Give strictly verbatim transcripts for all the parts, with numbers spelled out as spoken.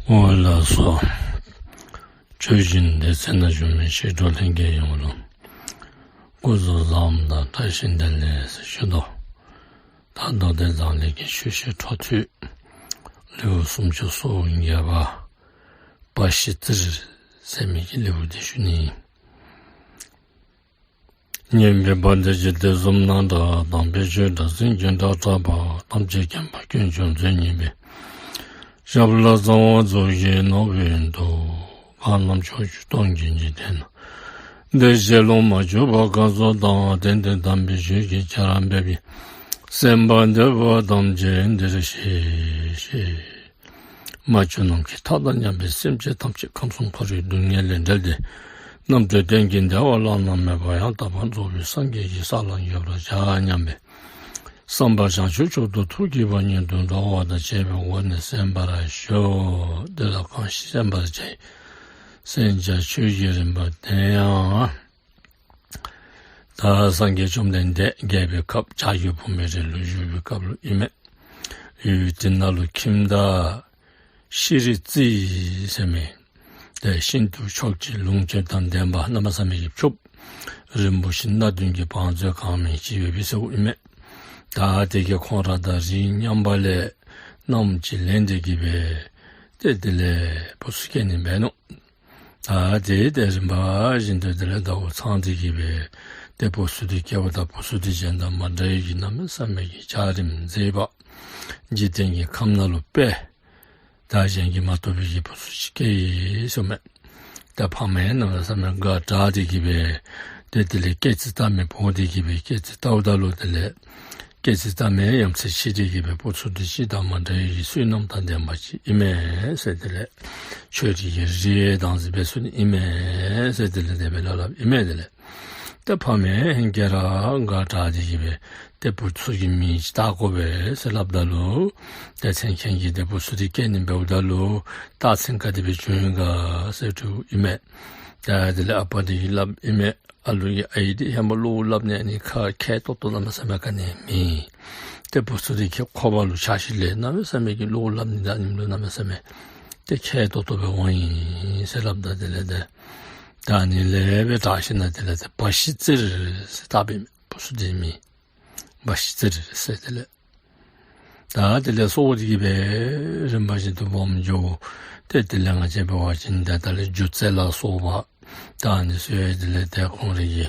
འོ་ལགས་སོ། ཆོས་སྦྱིན་སྡེ་ཚན་ནང་བཞུགས་མི་ཆོས་གྲོགས་ལྷན་རྒྱས་ཡོངས་ལུ་སྐུ་གཟུགས་བཟང་པོ་དང་བཀྲ་ཤིས་བདེ་ལེགས་ཟེར་ཞུ་དོ། ད་མདོ་སྡེ་མཛངས་བླུན་གྱི་ཆོས་བཤད་འཕྲོ་མཐུད་ལེའུ་སུམ་ཅུ་སོ་བརྒྱད་པ་བ་ཤི་ཙིར་ཟེར་མི་གི་ལེའུ་འདི་ཞུ་ནི་ཨིན། སྙན་པའི་བ་དན་འཇིག་རྟེན་གསུམ་ན་གྲགས། དམ་པའི་ཆོས་སྒྲ་སེང་གེའི་སྒྲ་བསྒྲགས་པ། ཐམས་ཅད་མཁྱེན་པ་དཀོན་མཆོག་མཛོད་བརྙེས་པའི། ཞབས་ལ་ཚངས་དབང་གཙུག་གི་ནོར་བུས་གཏུགས། གང་རྣམས་ཕྱོགས་བཅུ་སྟོང་གི་འཇིག་རྟེན་ན། བདེ་གཤེགས་ལོངས་སྤྱོད་པ་གང་སུ་དག། དེང་འདིར་དམ་པའི་ཆོས་ཀྱི་ཆར་འབེབས་པའི། སེམས་དཔའ་འདུས་པ་ཐམས་ཅད་འདིར་གཤེགས་ཤིག། མ་བྱོན་ནམ་མཁའི་མཐའ་དང་མཉམ་པའི་སེམས་ཅན་ཐམས་ཅད་ཁམས་གསུམ་འཁོར་བའི་སྡུག་བསྔལ་ལས་བསྒྲལ་ཏེ། རྣམ་གྲོལ་གཏན་གྱི་བདེ་བ་བླ་ན་མེད་པ་ཡང་དག་པར་རྫོགས་པའི་སངས་རྒྱས་ཀྱི་ས་ལ་འགོད་པར་བྱ་སྙམ་པའི་བསམ་པ་བྱང་ཆུབ་མཆོག་ཏུ་ཐུགས་བསྐྱེད་པ་ཉིད་དུ་འགྲོ་བ་དང་བཅས་པའི་སྒོ་ནས་གསན་པར་ཞུ། འདི་ལ་གང་ཞིག་གསན་པར་བྱ་ཡི། གསན་བྱ་ཆོས་ཀྱི་རིམ་པ་དེ་ཡང་། ད་སངས་རྒྱས་བཅོམ་ལྡན་འདས་རྒྱལ་པོའི་ཁབ་བྱ་རྒོད་ཕུང་པོའི་རི་ལུ་བཞུགས་པའི་སྐབས་ལུ་ཨིན་མས། ཡུལ་དེ་ནང་ལུ་ཁྱིམ་བདག་ཤྲཱི་ཙི་ཟེར་མི་དེ་ཤིན་ཏུ་ཕྱོགས་ཀྱི་ལོངས་སྤྱོད་དང་ལྡན་པ་གནམ་མེད་ས་མེད་ཀྱི་ཕྱུགཔོ། རིན་པོ་ཆེ་སྣ་བདུན་གྱིས་བང་མཛོད་གང་མེད་ཅིག་ཡོད་པའི་སྲས་པོ་ཨིན་མས། ད་དེ་གིས་ཁོང་ར་དང་རིགས་མཉམ་པ་ལས་མནའམ་ཅིག་ལེན་ཏེ་གི་སྦེ་ཏེ་དེ་ལས་བུ་ཚུ་སྐྱེ་ནི་འབད་ནུག། ད་དེ་དེ་རིམ་པ་བཞིན་དུ་དེ་ལས་ཟླཝ་ཚང་སྟེ་གི་སྦེ་ཏེ་བུ་ཚུ་དེ་སྐྱེཝ་ད་བུ་ཚུ་དེ་གཞན་དང་མ་འདྲ་བའི་གི་གནམ་མེད་ས་མེད་ཀྱི་འཆར་རིམ་མཛད་པ། འཇིག་རྟེན་གྱི་ཁམས་ནང་ལུ་དཔེ་ད་གཞན་གྱིས་མ་ཐུབ་པའི་གི་བུ་ཚུ་ཅིག་སྐྱེས་ཡི་ཟེར་མས། ད་ཕ་མ་གནམ་མེད་ས་མེད་དགའ་དྲགས་ཏེ་གི་སྦེ་ཏེ་དེ་ལས་སྐྱེ་རྩིས་བལྟ་མི་འབོ་སྟེ་གི་སྦེ་སྐྱེ་རྩིས་བལྟཝ་ད་ལུ་དེ་ལས་སྐྱེ་རྩིས་བལྟ་མི་ཡ་མཚན་ཆེ་སྟེ་གི་སྦེ་བུ་ཚུ་དེ་ཅིག་དང་མ་འདྲ་བའི་གི་བསོད་ནམས་དང་ལྡན་པ་ཅིག་ཨིན་མས་ཟེར། དེ་ལས་ཆོས་རིག་གི་རིགས་དང་ཟེར་སྦེ་གསུངས་ནི་ཨིན་མས་ཟེར། དེ་ལས་དེ་སྦེ་སླབ་སླབ་ཨིན་མས། དེ་ལས་ཏེ་ཕ་མ་ཧིང་གིས་ར་དགའ་དྲགས་ཏེ་གི་སྦེ་ཏེ་བུ་ཚུ་གི་མིང་ཅིག་བཏགས་དགོ་པས་ཟེར་སླབ་ད་ལུ་ཏེ་མཚན་མཁན་གྱིས་ཏེ་བུ་ཚུ་དེ་སྐྱེ་ནི་འབདཝ་ད་ལུ་བཏགས་མཚན་ག་དེ་སྦེ་བྱུང་ཡི་ག་ཟེར་དྲིཝ་ཨིན་མས། ཏེ་དེ་ལས་ཨ་པ་དེ་གིས་སླབ་ཨིན་མས། ཨ་ལུ་གི་ཨའི་དེ་ཧེ་མ་བློ་སླབ་ནི་ཨ་ནི་ཁ་མཁས་ཏོག་ཏོ་གནམ་མེད་ས་མེད་ག་ནི་མེད། ཏེ་བུ་ཚུ་དེ་ཁྱེད་ཁོག་པ་ལུ་ཆགས་ཞིནམ་ལས་གནམ་མེད་ས་མེད་ཀྱི་བློ་སླབ་ནི་དང་ཉམས་ལེན་གནམ་མེད་ས་མེད་ཏེ་མཁས་ཏོག་ཏོ་སྦེ་འོང་ཡི་ཟེར་སླབ་ད་དེ་ལས་ཏེ་ད་ཨ་ནི་ལས་སྦེ་དྲག་ཞིནམ་དེ་ལས་ཏེ་བ་ཤི་ཙིར་ཟེར་བཏགས་པའི་བུ་ཚུ་དེ་མིང་བ་ཤི་ཙིར་ཟེར། དེ་ལས་ད་དེ་ལས་སོ་སོ་དེ་གིས་སྦེ་རིམ་པ་བཞིན་དུ་སྦོམ་འགྱོ། ཏེ་དེ་ལས་ང་བཅས་འབད་བ་ཅིན་ཏེ་ད་ལས་སྒྱུ་རྩལ་ལ་སོགས་པ་ད་ཨ་ནི་ཚུ་དེ་ལས་ཏེ་ཁོང་རའི་གི་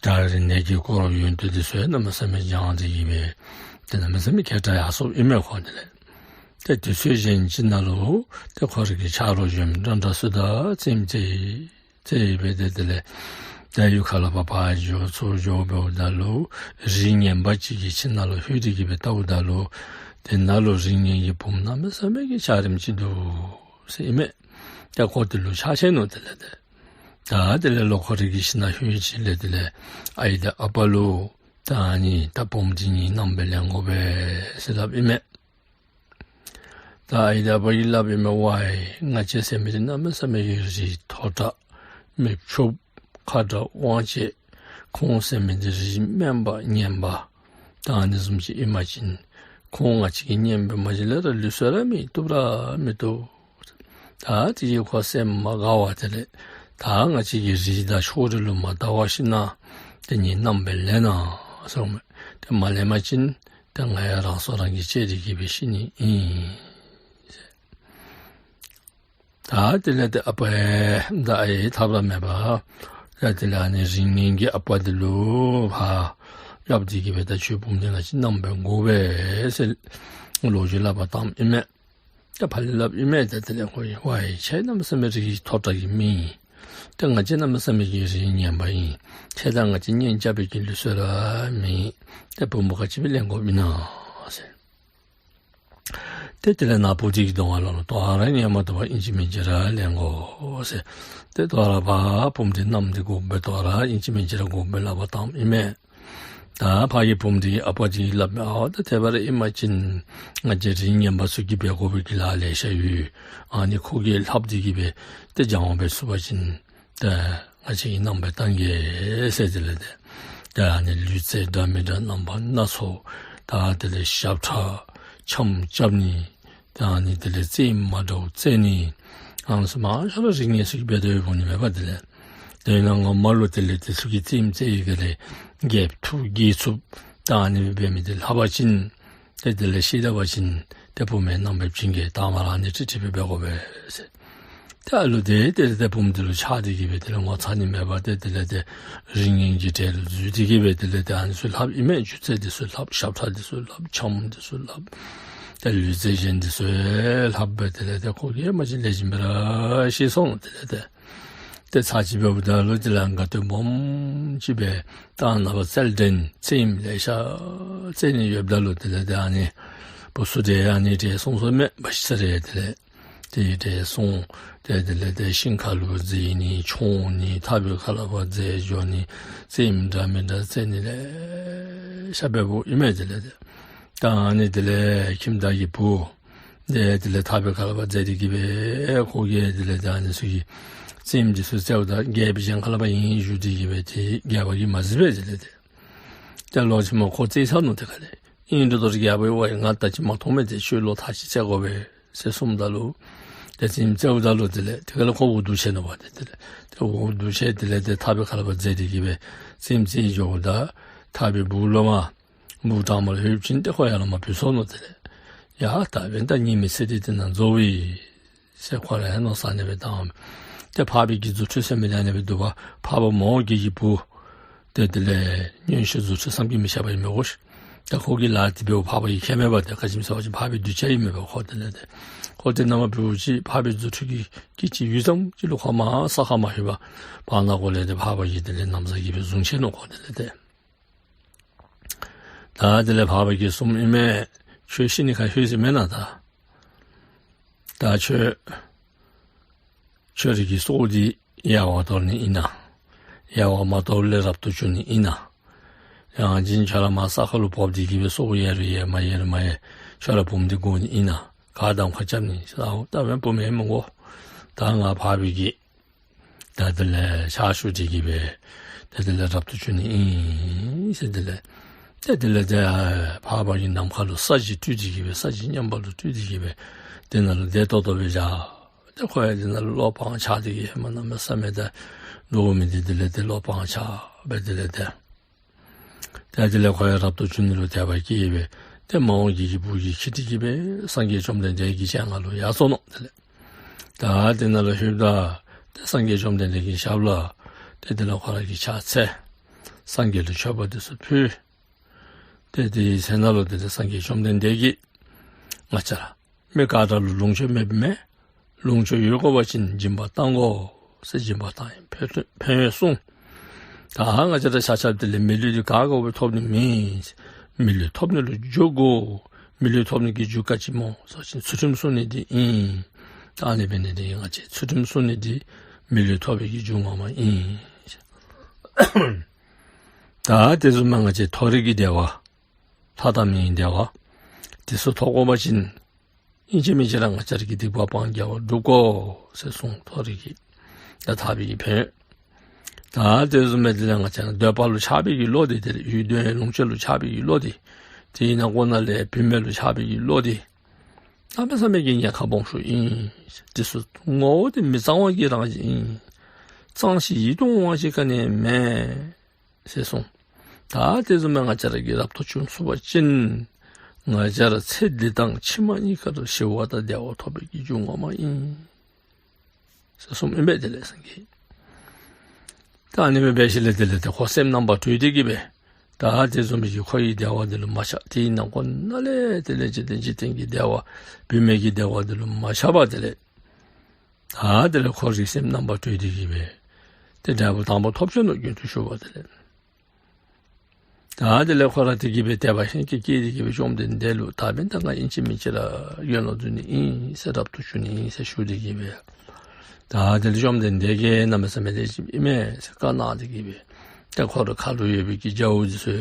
ད་རིག་གནས་ཀྱི་སྐོར་ཡོན་ཏན་དེ་ཚུ་གནམ་མེད་ས་མེད་སྦྱང་སྟེ་གི་སྦེ་ཏེ་གནམ་མེད་ས་མེད་མཁས་དྲགས་ཡར་སོཔ་ཨིན་མས་ཁོང་དེ་ལས། ཏེ་དུས་ཚོད་གཞན་ཅིག་ནང་ལུ་ཏེ་ཁོ་རའི་གི་ཆ་རོགས་གཞོནམ་འདྲ་འདྲ་ཚུ་དང་རྩེདམོ་རྩེ་རྩེ་སྦེ་ཏེ་དེ་ལས་ད་ཡུལ་ཁ་ལས་ཕར་ཕར་འགྱོ་ཚུར་འགྱོ་འབདཝ་ད་ལུ་རིགས་ངན་པ་ཅིག་གི་ཁྱིམ་ནང་ལུ་ལྷོད་དེ་གི་སྦེ་བལྟཝ་ད་ལུ་དེ་ནང་ལུ་རིགས་ངན་གྱི་བུམོ་གནམ་མེད་ས་མེད་ཀྱི་འཆར་རིམ་ཅིག་འདུག་ཟེར་ཨིན་མས། ཏེ་ཁོ་དེ་ལུ་ཆགས་ཆགས་ནུག། དེ་ལས་ཏེ་ད་དེ་ལས་ལོག་ཁོ་རའི་གི་ཁྱིམ་ནང་ལྷོད་ཞིནམ་ལས་དེ་ལས་ཨའི་དང་ཨ་པ་ལུ་ད་ཨ་ནི་ད་བུམོ་དེ་གཉིས་མནའམ་སྦེ་ལེན་དགོ་པས་ཟེར་སླབ་ཨིན་མས། ད་ཨའི་དང་ཨ་པ་གིས་སླབ་ཨིན་མས། ཝའི་ང་བཅས་ཟེར་མི་འདི་གནམ་མེད་ས་མེད་ཀྱི་རིགས་མཐོ་དྲགས་མི་ཕྱུགཔོ་ཁ་དྲག་དབང་ཆེ། ཁོང་ཟེར་མི་འདི་རིགས་དམན་པ་ངན་པ་ད་ཨ་ནི་བཟུམ་ཅིག་ཨིན་པ་ཅིན་ཁོང་ང་བཅས་ཀྱིས་ཉན་པའི་མ་གཞི་ལས་ར་ལུགས་སྲོལ་ར་མེད། བཏུབ་ར་མི་བཏུབ། ད་དེ་གིས་ཁོ་སེམས་མ་དགའ་བར་དེ་ལས་ད་ང་བཅས་ཀྱི་རིགས་དང་ཕྱོགས་རིས་ལུ་མ་བལྟ་བར་ཞིནམ་དེ་གཉིས་མནའམ་སྦེ་ལེན་གནང་ཟེར་མས། དེ་མ་ལེན་པ་ཅིན་ཏེ་ང་ཡང་རང་སྲོག་རང་གིས་བཅད་དེ་གི་སྦེ་ཤི་ནི་ཨིན་ཟེར། ད་དེ་ལས་ཏེ་ཨ་པ་ཡང་ད་ཨའི་ཐབས་ར་མེད་པར་ད་དེ་ལས་ཨ་ནི་རིགས་ངན་གྱི་ཨ་པ་དེ་ལུ་ཕར་སླབ་སྟེ་གི་སྦེ་ད་ཁྱོད་བུམོ་དེ་ང་བཅས་མནའམ་སྦེ་དགོ་པས་ཟེར་ལོ་རྒྱུས་སླབ་པར་བཏངམ་ཨིན་མས། ད་ཕར་ལས་སླབ་ཨིན་མས། ད་དེ་ལས་ཁོ་གིས་ཝའི་ཁྱེད་གནམ་མེད་ས་མེད་རིགས་མཐོ་དྲགས་ཀྱི་མི་ཨིན། ད་ང་བཅས་གནམ་མེད་ས་མེད་ཀྱི་རིགས་ངན་པ་ཨིན། ཁྱེད་དང་ང་བཅས་གཉེན་རྐྱབ་པའི་གི་ལུགས་སྲོལ་ར་མེད། ད་བུམོ་ག་ཅི་སྦེ་ལེན་དགོཔ་ཨིན་ན་ཟེར། ཏེ་དེ་ལས་ནཱ་བུ་དེ་གི་གདོང་ཁ་ལུ་དོ་རུང་ངལ་མ་འདུག་པར་ཨིན་ཅི་མིན་ཅི་ར་ལེན་དགོ་ཟེར། ཏེ་དོ་རུང་ཕར་བུམོ་དེ་མནའམ་དེ་དགོ་པས། དོ་རུང་ཨིན་ཅི་མིན་ཅི་ར་དགོ་པས་སླབ་པར་བཏངམ་ཨིན་མས། ད་ཕ་གི་བུམོ་དེ་གི་ཨ་པ་དེ་གིས་སླབ་མས། ཨའོ་ད་དེ་སྦེ་ར་ཨིན་པ་ཅིན་ང་བཅས་རིགས་ངན་པ་ཚུ་གིས་འབད་དགོ་པའི་གི་ལཱ་ལེ་ཤ་ཡོད། ཨ་ནི་ཁོ་གིས་ལྷབ་སྟེ་གི་སྦེ་ཏེ་སྦྱང་བ་འབད་ཚུགས་པ་ཅིན་ཏེ་ང་བཅས་ཀྱིས་མནའམ་སྦེ་བཏང་གེ་ཟེར། དེ་ལས་ཏེ་ཏེ་ཨ་ནི་ལུས་རྩལ་འདྲ་མི་འདྲ་རྣམ་པ་སྣ་ཚོགས་ད་དེ་ལས་ཞབས་ཁྲ་འཆམ་རྐྱབ་ནི་ ད་ཨ་ནི་དེ་ལས་བཙན་མ་འདྲཝ་བཙན་ནི་ཨ་ནི་ཚུ་མང་ཤོས་ར་རིག་གནས་ཚུ་གི་སྦེ་སྡོད་འོང་ནི་མས་པ། དེ་ལས་དེ་ནང་ངོ་མ་ལུ་དེ་ལས་དེ་ཚུ་གིས་བཙན་བཙན་ཡི་ག་ལས་རྒྱལཔོ་ཐུགས་དགྱེས་ཚུགསཔ་ད་ཨ་ནི་སྦེ་འབད་མི་དེ་ལྷག་པ་ཅིན་ཏེ་དེ་ལས་ཤི་ད་པ་ཅིན་ཏེ་བུམོ་ནང་པའི་བྱིན་གྱིས་ད་མ་ར་ཨ་ནི་ཁྲིག་ཁྲི་སྦེ་འབད་དགོ་པས་ཟེར། ཏེ་ཨ་ལུ་དེ་དེ་ལས་ཏེ་བུམོ་དེ་ལུ་ཆགས་ཏེ་གི་སྦེ་དེ་ལས་ངོ་ཚ་ནི་མེད་པར་ཏེ་དེ་ལས་ཏེ་རིག་གནས་ཀྱི་གྲལ་ལུ་འཛུལ་ཏེ་གི་སྦེ་དེ་ལས་ཏེ་ཨ་ནི་ཚུ་ལྷབ་ཨིན་མས། སྒྱུ་རྩལ་འདི་ཚུ་ལྷབ། ཞབས་ཁྲ་འདི་ཚུ་ལྷབ། འཆམ་འདི་ཚུ་ལྷབ། ཏེ་ལུས་རྩལ་གཞན་འདི་ཚུ་ལྷབ་སྦེ་དེ་ལས་ཏེ་ཁོ་གིས་མ་གཞི་ལེགས་ཤོམ་སྦེ་ར་ཤེས་སོང་ནུག། དེ་ལས་ཏེ་ཏེ་ཚར་གཅིག་འབདཝ་ད་ལུ་དེ་ལས་དགའ་སྟོན་སྦོམ་ཅིག་སྦེ་ད་ནངས་པ་རྩལ་འགྲན་རྩེདམོ་ལེ་ཤ་རྩེ་ནི་ཡོདཔ་ད་ལུ་དེ་ལས་ཏེ་ཨ་ནི་བུ་ཚུ་དེ་ཨ་ནི་དེ་སོང་སོང་མས། མ་གཞི་ཚར་རེ་དེ་ལས་དེ་དེ་སོང་། ཏེ་དེ་ལས་ཏེ་ཤིང་ཁ་ལུ་འཛེགས་ནི་མཆོང་ནི་ཐགཔ་ཁ་ལས་ཕར་འཛེགས་འགྱོ་ནི་རྩེདམོ་འདྲ་མི་འདྲ་རྩེ་ནི་ལེ་ཤ་འབདཝ་ཨིན་མས། དེ་ལས་ཏེ་ད་ཨ་ནི་དེ་ལས་ཁྱིམ་བདག་གི་བུ་དེ་དེ་ལས་ཐགཔ་ཁ་ལས་ཕར་འཛེགས་ཏེ་གི་སྦེ་ཁོ་གིས་དེ་ལས་ཏེ་ཨ་ནི་ཚུ་གི་རྩེདམོ་འདི་ཚུ་རྩེཝ་ད་རྒྱལཔོ་གཞན་ཁ་ལས་ཕར་ཨིན་ཞུ་སྟེ་གི་སྦེ་ཏེ་རྒྱལཔོ་གིས་མ་གཟིགས་པས། དེ་ལས་ཏེ་ཏེ་ལོག་ཅིག་མ་ཁོ་རྩེ་ཚར་ནུག། དེ་ཁ་ལས་ཨིན་འདྲ་དོ་རྒྱལཔོ་ཡང་ང་ད་ཅི་མ་མཐོང་མས། ཏེ་ཁྱོད་ལོག་ཐག་ཅིག་རྩེ་དགོ་པས་ཟེར་གསུངམ་ད་ལུ་ཏེ་རྩེདམོ་རྩེཝ་ད་ལུ་དེ་ལས་དེ་ཁ་ལས་ཁོ་འུ་སྡུག་ཆེ་ནུག་པ། ཏེ་དེ་ལས་ཏེ་འུ་སྡུག་ཆེ། དེ་ལས་ཏེ་ཐགཔ་ཁ་ལས་ཕར་འཛེགས་ཏེ་གི་སྦེ་རྩེདམོ་རྩེ་འགྱོཝ་ད་ཐགཔ་སྦུག་ལུ་མར་སྦུག་དྲང་མ་ལུ་ལྷོདཔ་ཅིག་ཏེ་ཁོ་ཡར་ལས་མར་བུད་སོང་ནུག། དེ་ལས་ཡ་ད་འབདན་ད་ངེའི་མི་ཚེ་འདི་དེ་ནང་རྫོགས་པས་ཟེར་ཁོ་ར་ཡང་མནོ་བསམ་ཨ་ནི་སྦེ་བཏང་། ཏེ་འཕགས་པའི་གི་རྫུ་འཕྲུལ་ཟེར་མི་འདི་ཨ་ནི་སྦེ་འདུག་པ། འཕགས་པ་མོའུ་འགལ་གྱི་བུ་ཏེ་དེ་ལས་མངོན་ཤེས་རྫུ་འཕྲུལ་བསམ་གྱིས་མི་ཁྱབ་པ་ཨིན་མས་གོ་ཤིག། ཏེ་ཁོ་གིས་ལཱ་འདི་འབདཝ་འཕགས་པ་གིས་མཁྱེན་མས་པ། ཏེ་ག་ཅི་སྨོ་ཟེར་བ་ཅིན་འཕགས་པའི་གདུལ་བྱ་ཨིན་མས་པ། ཁོ་དེ་ལས་ཏེ་ཁོ་ཏེ་ནམ་འབདཝ་ཅིག་འཕགས་པའི་རྫུ་འཕྲུལ་གྱི་སྐད་ཅིག་ཡུད་ཙམ་ཅིག་ལུ་ཁོ་མར་ས་ཁར་མ་ལྷོད་པར་བར་ན་གུ་ལས་ཏེ་འཕགས་པ་གིས་དེ་ལས་ན་བཟའ་གིས་སྦེ་བཟུང་བཞག་ནུག། ཁོ་དེ་ལས་ཏེ་ད་དེ་ལས་འཕགས་པ་གིས་གསུངམ་ཨིན་མས། ཁྱོད་ཤི་ནི་ཁར་ལྷོད་ཅི་མེན་ན། ད་ད་ཁྱོད་ཁྱོད་རའི་གི་སྲོག་འདི་ཡལ་བར་དོར་ནི་ཨིན་ན། ཡལ་བར་མ་དོར་ལས་རབ་ཏུ་བྱུང་ནི་ཨིན་ན། ཡང་ཅིན་ཁྱོད་ར་མར་ས་ཁ་ལུ་བབས་ཏེ་གི་སྦེ་སྲོག་ཡལ་རུང་ཡལ་མ་ཡལ་རུང་མ་ཡལ་ཁྱོད་ར་བུམོ་འདི་དགོ་ནི་ཨིན་ན། ག་གདམ་ཁ་རྐྱབ་ནི་ཟེརཝ་ད་འབདན་བུམོ་ཡང་མི་དགོ། ད་ང་འཕགས་པའི་གི་ད་དེ་ལས་ཕྱག་ཞུ་སྟེ་གི་སྦེ་ཏེ་དེ་ལས་རབ་ཏུ་བྱུང་ནི་ཨིན་ཟེར། དེ་ལས་ཏེ་དེ་ལས་ཏེ་འཕགས་པ་གིས་ནམ་མཁའ་ལུ་ས་གཞི་སྤྲུལ་ཏེ་གི་སྦེ་ས་གཞི་མཉམ་པ་ལུ་སྤྲུལ་ཏེ་གི་སྦེ་དེ་ནང་ལུ་བདེ་ཏོག་ཏོ་སྦེ་བཞག། ཏེ་ཁོ་ཡང་དེ་ནང་ལུ་བློ་སྤང་བྱ་སྟེ་གི་ཧེ་མ་གནམ་མེད་ས་མེད་ད་འདྲོག་མི་འདི་དེ་ལས་ཏེ་བློ་སྤང་བྱ་སྦེ་དེ་ལས་ཏེ་ཏེ་དེ་ལས་ཁོ་ཡང་རབ་ཏུ་བྱུང་ནི་ལུ་དད་པ་སྐྱེས་སྦེ་ཏེ་མོའུ་འགལ་གྱི་བུ་གིས་འཁྱིད་དེ་གི་སྦེ་སངས་རྒྱས་བཅོམ་ལྡན་འདས་ཀྱི་སྤྱན་སྔར་ལུ་ཡར་སོང་ནུག། དེ་ལས་ད་དེ་ནང་ལུ་ལྷོདཔ་ད་ཏེ་སངས་རྒྱས་བཅོམ་ལྡན་འདས་ཀྱི་ཞབས་ལུ་ཏེ་དེ་ལས་ཁོ་ར་གིས་ཕྱག་འཚལ། སངས་རྒྱས་ལུ་མཆོད་པ་འདི་ཚུ་ཕུལ། ཏེ་དེའི་ཚེ་ན་ལུ་ཏེ་དེ་སངས་རྒྱས་བཅོམ་ལྡན་འདས་ཀྱིས་ང་བཅས་ར་མི་ག་ར་ལུ་ལོངས་སྤྱོད་མེདཔ་མེན། ལོངས་སྤྱོད་ཡོད་དགོ་པ་ཅིན་སྦྱིན་པ་གཏང་དགོ་ཟེར་སྦྱིན་པ་གཏང་ཡང་ཕན་ཕན་ཡོན་གསུངས། ད་ང་བཅས་ར་ཆ་ཁྱབ་དེ་ལས་མི་ལུས་འདི་ག་དགོ་པའི་ཐོབ་ནི་མེད། མི་ལུས་ཐོབ་ནི་ལུ་རྒྱུ་དགོ། མི་ལུས་ཐོབ་ནི་གི་རྒྱུ་ག་ཅི་སྨོ་ཟེར་བ་ཅིན་ཚུལ་ཁྲིམས་སྲུང་ནི་འདི་ཨིན། ད་ཨ་ནི་འབད་ནི་འདི་ང་བཅས་ཚུལ་ཁྲིམས་སྲུང་ནི་འདི་མི་ལུས་ཐོབ་པའི་གི་རྒྱུ་ངོ་མ་ཨིན། ད་དེ་བཟུམ་མའི་ང་བཅས་མཐོ་རིས་ཀྱི་བདེ་བ་ལྷ་དང་མིའི་བདེ་བ་དེ་ཚུ་ཐོབ་དགོ་པ་ཅིན་ཨིན་ཅི་མིན་ཅི་ར་ང་བཅས་ར་གིས་སྡིག་པ་སྤང་དགེ་བ་སྒྲུབ་དགོ་ཟེར་གསུངས། མཐོ་རིས་ཀྱི་ད་ཐར་པའི་གི་ཕན་ཡོན། ད་དེ་བཟུམ་སྦེ་དེ་ལས་ང་བཅས་ར་འདོད་པ་ལུ་ཆགས་པའི་གི་བློ་འདི་དེ་ལས་ཡུལ་དོན་ལོངས་སྤྱོད་ལུ་ཆགས་པའི་གི་བློ་འདི་དེའི་ནང་ཁོ་ན་ལས་བུད་མེད་ལུ་ཆགས་པའི་གི་བློ་འདི་གནམ་མེད་ས་མེད་ཀྱི་ཉེན་ཁ་སྦོམ་ཤོས་ཨིན། དེ་ཚུ་ངོ་བོ་འདི་མི་གཙང་བ་གི་རང་བཞིན་ཨིན། གཙང་ཞིང་ཡིད་དུ་འོང་བ་ཞིག་ག་ནི་མེད་ཟེར་གསུངས། ད་དེ་བཟུམ་སྦེ་ང་བཅས་ར་གིས་རབ་ཏུ་བྱུང་ཚུགས་པ་ཅིན་ང་བཅས་ར་ཚེ་འདི་དང་ཕྱི་མ་གཉིས་ཀ་ལུ་ཞི་བ་དང་བདེ་བ་ཐོབ་པའི་གི་རྒྱུ་ངོ་མ་ཨིན་ཟེར་གསུངམ་ཨིན་པས། དེ་ལས་སངས་རྒྱས། ད་ཨ་ནི་སྦེ་འབད་ཞིནམ་ལས་དེ་ལས་ཏེ་ཁོ་སེམས་རྣམ་པར་གྲོལ་ཏེ་གི་སྦེ་ད་དེ་བཟུམ་མའི་གི་འཁོར་བའི་བདེ་བ་འདི་ལུ་མ་ཆགས། དེའི་ནང་ཁོ་ན་ལས་དེ་ལས་འཇིག་རྟེན་འཇིག་རྟེན་གྱི་བདེ་བ་བུད་མེད་ཀྱི་བདེ་བ་འདི་ལུ་མ་ཆགས་པར་དེ་ལས་ད་དེ་ལས་ཁོ་རའི་སེམས་རྣམ་པར་གྲོལ་ཏེ་གི་སྦེ་ཏེ་འབྲས་བུ་དང་པོ་ཐོབ་ཆི་ནུག། རྒྱུན་དུ་ཞུགས་པ་དེ་ལས། ད་དེ་ལས་ཁོ་ར་དེ་གི་སྦེ་དད་པ་ཧེང་སྐལ་སྐྱེས་ཏེ་གི་སྦེ་བཅོམ་ལྡན་འདས་ལུ་ད་འབདན་ད་ང་ཨིན་ཅི་མིན་ཅི་ར་ཡོན་ལ་འཛུལ་ནི་ཨིན་ཟེར་རབ་ཏུ་བྱུང་ནི་ཨིན་ཟེར་ཞུ་སྟེ་གི་སྦེ། ད་དེ་ལས་བཅོམ་ལྡན་འདས་ཀྱིས་གནམ་མེད་ས་མེད་ལེགས་ཤོམ་ཨིན་མས་ཟེར་བཀའ་གནང་སྟེ་གི་སྦེ། ཏེ་ཁོ་རའི་ཁ་ལུ་ཡོད་པའི་གི་རྒྱ་བོ་འདི་ཚུ་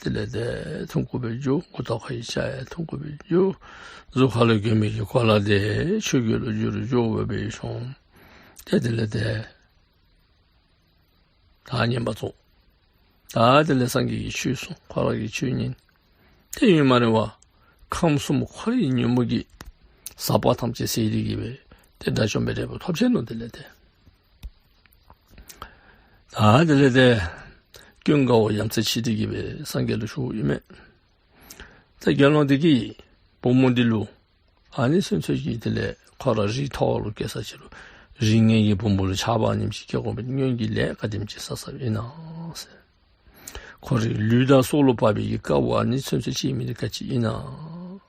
དེ་ལས་ཏེ་ཐུང་ཀུ་སྦེ་འགྱོ། མགུ་ཏོ་ཁ་གི་ཆ་ཡང་ཐུང་ཀུ་སྦེ་འགྱོ། གཟུགས་ཁ་ལུ་གྱོན་མི་གི་གོ་ལ་འདི་ཆོས་གོས་ལུ་འགྱུར་འགྱོ་སྦེ་སོང་། ཏེ་དེ་ལས་ཏེ་ད་བསྙེན་པར་རྫོགས། ད་དེ་ལས་སངས་རྒྱས་ཀྱི་ཆོས་གསུངས། ཁོ་ར་གིས་ཆོས་ཉན། ཏེ་ཡུན་མ་རིང་བར་ཁམས་གསུམ་འཁོར་བའི་ཉོན་མོངས་ཀྱི་ ཟག་པ་ཐམས་ཅད་ཟད་དེ་གི་སྦེ་ཏེ་དགྲ་བཅོམ་པའི་འབྲས་བུ་ཐོབ་ཆི་ནུག། དེ་ལས་ཏེ་ད་དེ་ལས་ཏེ་ཀུན་དགའ་བོ་ཡ་མཚན་ཆེ་སྟེ་གི་སྦེ་སངས་རྒྱས་ལུ་ཞུཝ་ཨིན་མས། ཏེ་དགེ་སློང་དེ་གིས་བུམོ་འདི་ལུ་ཨ་ནི་ཚུན་ཚོད་ཀྱི་དེ་ལས་ཁོ་ར་རིགས་མཐོ་བ་ལུ་སྐྱེས་ས་ཅིག་ལུ་རིགས་ངན་གྱི་བུམོ་ལུ་ཆགས་པ་ཉིནམ་ཅིག་སྐྱེ་དགོ་པའི་སྔོན་གྱི་ལས་ག་དེམ་ཅིག་བསགས་བསགསཔ་ཨིན་ན་ཟེར། ཁོ་རའི་ལུས་དང་སྲོག་ལུ་བབ་པའི་གི་དཀའ་བ་ཨ་ནི་ཚུན་ཚོད་སྤྱད་མི་དེ་ག་ཅི་ཨིན་ན།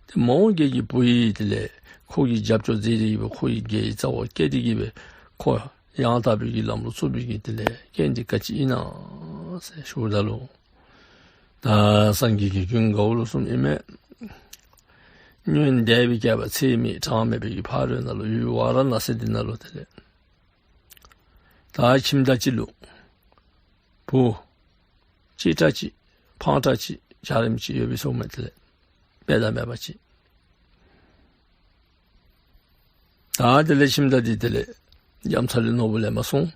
ཏེ་མོའུ་འགལ་གྱི་བུ་ཡིས་དེ་ལས་ཁོ་གི་རྒྱབ་སྐྱོར་མཛད་དེ་གི་སྦེ་ཁོ་གི་དགེ་བའི་རྩ་བ་བསྐྱེད་དེ་གི་སྦེ་ཁོ་ཡང་དག་པའི་གི་ལམ་ལུ་བཙུགས་པའི་གི་དེ་ལས་རྐྱེན་དེ་ག་ཅི་ཨིན་ན་ཟེར་ཞུཝ་ད་ལུ། ད་སངས་རྒྱས་ཀྱིས་ཀུན་དགའ་བོ་ལུ་གསུངམ་ཨིན་མས། སྔོན་འདས་པའི་བསྐལ་པ་ཚད་མེད་གྲངས་མེད་པའི་གི་ཕ་རོལ་ན་ལུ་ཡུལ་ཝཱ་ར་ཎ་སི་འདི་ནང་ལུ་དེ་ལས་ད་ཁྱིམ་བདག་ཅིག་ལུ་བུ་གཅེས་དྲགས་ཅིག་ཕངས་དྲགས་ཅིག་འཇའ་རིསམོ་ཅིག་ཡོདཔ་སྦེ་གསུངམ་མས། དེ་ལས་དཔེ་དང་མེད་པ་ཅིག། ད་དེ་ལས་ཁྱིམ་བདག་འདི་དེ་ལས་རྒྱ་མཚོ་ལས་ནོར་བུ་ལེན་པར་སོང་།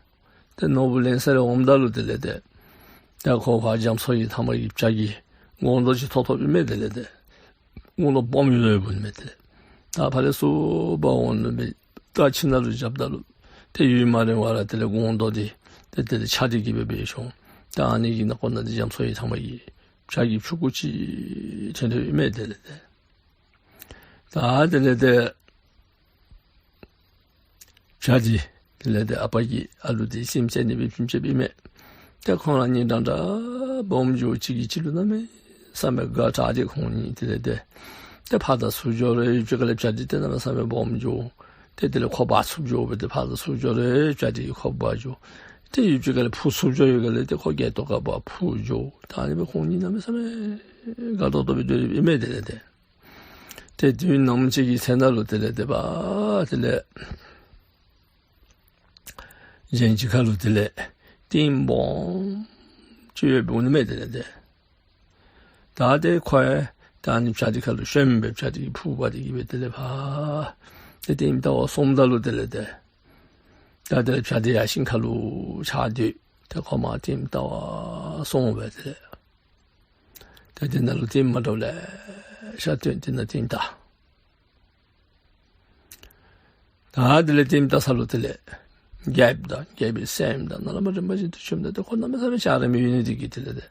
ཏེ་ནོར་བུ་ལེན་ས་ལས་འོངམ་ད་ལུ་དེ་ལས་ཏེ་ད་ཁོ་ཕར་རྒྱ་མཚོ་གི་མཐའ་མ་གི་བྱག་གི་སྒོང་རྡོག་ཅིག་ཐོབ་ཐོབཔ་ཨིན་མས། དེ་ལས་ཏེ་སྒོང་རྡོག་སྦོམ་ཡོདཔ་ཨིན་མས། དེ་ལས་ད་ཕར་ལས་ཚུར་འབག་འོང་ནི་སྦེ་ད་ཁྱིམ་ནང་ལུ་བཞགཔ་ད་ལུ་ཏེ་ཡུན་མ་རིང་བར་ར་དེ་ལས་སྒོང་རྡོག་འདི་ཏེ་དེ་ལས་ཆག་སྟེ་གི་སྦེ་སྦེ་ཤོང་། ད་ཨ་ནི་གི་ནང་ཁོག་ནང་འདི་རྒྱ་མཚོ་གི་མཐའ་མ་གི་བྱག་གི་ཕྱུག་གུ་ཅིག་ཐོན་ཐོནམ་ཨིན་མས། དེ་ལས་ཏེ་ད་དེ་ལས་ཏེ་བྱ་འདི་དེ་ལས་ཏེ་ཨ་པ་གིས་ཨ་ལུ་འདི་རྩེདམོ་རྩེ་ནི་སྦེ་བྱིན་བྱིནམ་ཨིན་མས། ཏེ་ཁོང་ར་གཉིས་འདྲན་འདྲ་སྦོམ་འགྱོ་གཅིག་གིས་གཅིག་ལུ་གནམ་མེད་ས་མེད་དགའ་དྲགས་ཏེ་ཁོང་གཉིས་དེ་ལས་ཏེ་ཏེ་ཕར་དང་ཚུར་འགྱོ་རུང་ཡུདཔ་ཅིག་ཁ་ལས་བྱ་འདི་ཏེ་གནམ་མེད་ས་མེད་སྦོམ་འགྱོ། ཏེ་དེ་ལས་ཁོག་འབག་ཚུགསཔ་འགྱོ་སྦེ་ཏེ་ཕར་དང་ཚུར་འགྱོ་རུང་བྱ་འདི་གི་ཁོག་འབག་འགྱོ། ཏེ་ཡུདཔ་ཅིག་ཁ་ལས་འཕུར་ཚུགསཔ་འགྱོ་ཡོད་ག་ལས་ཏེ་ཁོ་སྐེ་ཏོ་ཁར་འབག་འཕུར་འགྱོ། ད་ཨ་ནི་སྦེ་ཁོང་གཉིས་གནམ་མེད་ས་མེད་དགའ་ཏོག་ཏོ་སྦེ་སྡོད་ཨིན་མས། དེ་ལས་ཏེ་ཏེ་དུས་ནམ་ཅིག་གི་ཚེ་ན་ལུ་དེ་ལས་ཏེ་ཕར་དེ་ལས་གཞན་ཅིག་ཁ་ལུ་དེ་ལས་ལྟདམོ་སྦོམ་ཅིག་ཡོདཔ་འོང་ནི་མས། དེ་ལས་ཏེ་ད་ཏེ་ཁོ་ཡང་ད་ཨ་ནི་བྱ་འདི་ཁ་ལུ་ཞོན་སྦེ་བྱ་འདི་གི་ཕུག་འབག་སྟེ་གི་སྦེ་དེ་ལས་ཕར་ཏེ་ལྟདམོ་བལྟ་བར་སོངམ་ད་ལུ་དེ་ལས་ཏེ་ད་དེ་ལས་བྱ་འདི་ཡར་ཤིང་ཁ་ལུ་ཆགས་སྡོད། ཏེ་ཁོ་མར་ལྟདམོ་བལྟ་བར་སོང་སྦེ་དེ་ལས་ཏེ་དེ་ནང་ལུ་ལྟདམོ་མ་འདྲཝ་ལེ་ཤ་སྟོན། དེ་ནང་ལྟདམོ་བལྟ། ད་དེ་ལས་ལྟདམོ་བལྟ་ས་ལུ་དེ་ལས་རྒྱལཔོ་དང་རྒྱལ་པོའི་སྲསམོ་དང་ནཱ་ལས་མར་རིམ་པ་བཞིན་དུ་བྱོནམ་ད་ཏེ་ཁོ་གནམ་མེད་ས་མེད་འཇའ་རིསམོ་ཡོད་ནི་དེ་གིས་དེ་ལས་ཏེ་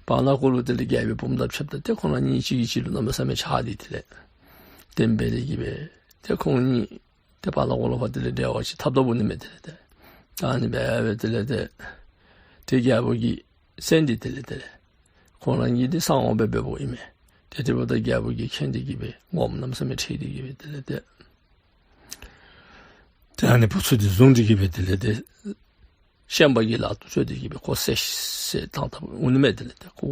བར་ན་ཁོ་ལུ་དེ་ལས་རྒྱལ་པོའི་བུམོ་དང་ཕྱདཔ་ད་ཏེ་ཁོང་ར་གཉིས་གཅིག་གིས་གཅིག་ལུ་གནམ་མེད་ས་མེད་ཆགས་ཏེ་དེ་ལས་ལྟདམོ་འབད་དེ་གི་སྦེ་ཏེ་ཁོང་གཉིས་ཏེ་བར་ན་ཁོ་ལུ་ཕར་དེ་ལས་འབྲེལ་བ་ཅིག་འཐབ་དོ་བུ་ནི་མས། དེ་ལས་ཏེ་ད་ཨ་ནི་སྦེ་སྦེ་དེ་ལས་ཏེ་ཏེ་རྒྱལ་པོ་གི་སྲས་འདི་དེ་ལས་དེ་ལས་ཁོང་ར་གཉིས་འདི་གསང་བ་སྦེ་འབདཝ་ཨིན་མས། ཏེ་དེ་འབདཝ་ད་རྒྱལ་པོ་གིས་མཁྱེན་ཏེ་གི་སྦེ་དགོངསམ་གནམ་མེད་ས་མེད་ཁྲེལ་ཏེ་གི་སྦེ་དེ་ལས་ཏེ་ཏེ་ཨ་ནི་བུ་ཚུ་འདི་བཟུང་སྟེ་གི་སྦེ་དེ་ལས་ཏེ་ཤན་པ་གི་ལག་ཏུ་སྤྲོད་དེ་གི་སྦེ་ཁོ་བསད་བསད་བཏང་བཏངམ་འོང་ནི་མས། དེ་ལས་ཏེ་གོ་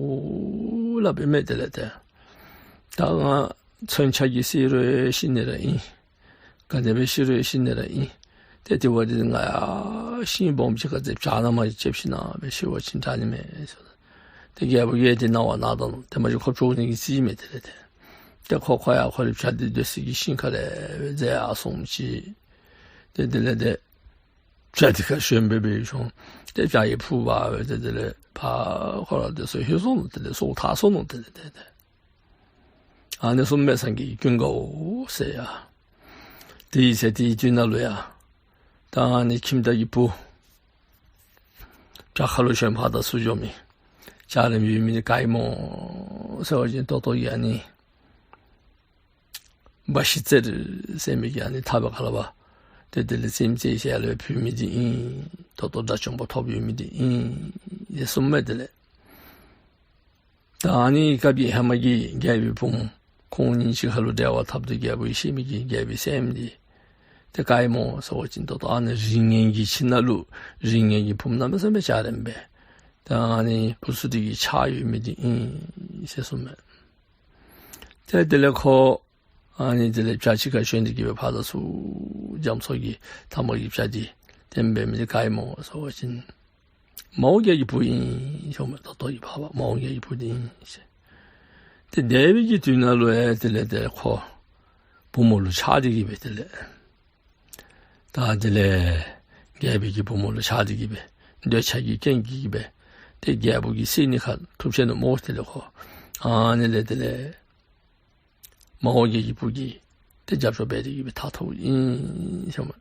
སླབ་ཨིན་མས། དེ་ལས་ཏེ་ད་ང་མཚོན་ཆ་གིས་བསད་རུང་ཤི་ནི་ར་ཨིན། ག་དེ་སྦེ་ཤི་རུང་ཤི་ནི་ར་ཨིན། ཏེ་དེ་འབདཝ་ད་ང་ཡང་ཤིང་སྦོམ་ཅིག་ཁར་ཏེ་བྱག་ནང་མར་ཅིག་བཅདཔ་ཞིན་ན་སྦེ་ཤི་བ་ཅིན་དྲག་ནི་མས་ཟེར། ཏེ་རྒྱལ་པོ་གིས་དེ་གནང་བ་གནང་ད་ནུག། ཏེ་མ་གཞི་ཁོ་བྱོག་ནི་གི་རྩིས་མས། དེ་ལས་ཏེ་ཏེ་ཁོ་ཁོ་ཡང་ཁོ་རའི་བྱ་འདི་སྡོད་ས་གི་ཤིང་ཁ་ལས་འཛེགས་ཡར་སོངམ་ཅིག། ཏེ་དེ་ལས་ཏེ་བྱ་འདི་ཁར་ཞོན་སྦེ་སྦེ་སོང་། ཏེ་བྱ་གི་ཕུག་འབག་སྦེ་ཏེ་དེ་ལས་ཕར་ཁོ་ར་སྡོད་སར་ལྷོད་སོང་ནུག། དེ་ལས་སྲོག་ཐར་སོང་ནུག། དེ་ལས་ཏེ་ཏེ་ཨ་ནི་གསུངམ་མས། སངས་རྒྱས་ཀྱིས་ཀུན་དགའ་བོ་ཟེར་ཡ། དེའི་ཚེ་དེའི་དུས་ནང་ལུ་ཡང་ད་ཨ་ནི་ཁྱིམ་བདག་གི་བུ་བྱག་ཁ་ལུ་ཞོན་ཕར་དང་ཚུར་འགྱོ་མི་འཇའ་རིསམོ་ཡོད་མི་འདི་ག་ཨིན་མོ་ཟེར་བ་ཅིན་ཏོག་ཏོ་གི་ཨ་ནི་འབའ་ཤི་ཙེར་ཟེར་མི་གི་ཨ་ནི་ཐགཔ་ཁ་ལས་ཕར་ཏེ་དེ་ལས་རྩེདམོ་རྩེ་ཡི་ཟེར་ཡར་ལས་ཕུལ་མི་འདི་ཨིན། ཏོག་ཏོ་དགྲ་བཅོམ་པ་ཐོབ་ཡོད་མི་འདི་ཨིན་ཟེར་གསུངམ་མས། དེ་ལས་ད་ཨ་ནི་སྐབས་ཀྱི་ཧེ་མ་གི་རྒྱལ་པོའི་བུམོ་ཁོང་གཉིས་གཅིག་ཁར་ལུ་འབྲེལ་བ་འཐབ་སྟེ་རྒྱལ་པོ་གིས་བཤེད་མི་གི་རྒྱལ་པོའི་སྲསམོ་འདི་ཏེ་ག་ཨིན་མོ་ཟེར་བ་ཅིན་ཏོག་ཏོ་ཨ་ནི་རིགས་ངན་གྱི་ཁྱིམ་ནང་ལུ་རིགས་ངན་གྱི་བུམོ་གནམ་མེད་ས་མེད་འཇའ་རིསམོ་སྦེ་ད་ཨ་ནི་བུ་ཚུ་འདི་གི་ཆགས་ཡོད་མི་འདི་ཨིན་ཟེར་གསུངམ་མས། ཏེ་དེ་ལས་ཁོ་ཨ་ནི་དེ་ལས་བྱག་ཅིག་ཁར་ཞོན་ཏེ་གི་སྦེ་ཕར་དང་ཚུར་རྒྱ་མཚོ་གི་མཐའ་མ་གི་བྱག་འདི་ལྟདམོ་འབད་མི་འདི་ག་ཨིན་མོ་ཟེར་བ་ཅིན་མོའུ་འགལ་གྱི་བུ་ཨིན་ཟེར་མས། ཏོག་ཏོ་གི་འཕགས་པ་མོའུ་འགལ་གྱི་བུ་འདི་ཨིན་ཟེར། ཏེ་འདས་པའི་གི་དུས་ནང་ལུ་ཡང་དེ་ལས་ཏེ་ཁོ་བུམོ་ལུ་ཆགས་ཏེ་གི་སྦེ་དེ་ལས་ད་དེ་ལས་རྒྱལ་པོའི་གི་བུ་མོ་ལུ་ཆགས་ཏེ་གི་སྦེ་འདོད་ཆགས་ཀྱི་རྐྱེན་གྱིས་སྦེ་ཏེ་རྒྱལ་པོ་གིས་བསད་ནི་ཁར་ཐུག་ཆི་ནུག་མོ། དེ་ལས་ཁོ་ཨ་ནི་ལས་དེ་ལས་མོའུ་འགལ་གྱི་བུ་གིས་ ཏེ་རྒྱབ་སྐྱོར་འབད་དེ་གི་སྦེ་ཐར་ཐོབ་ཨིན་ཟེར་མས།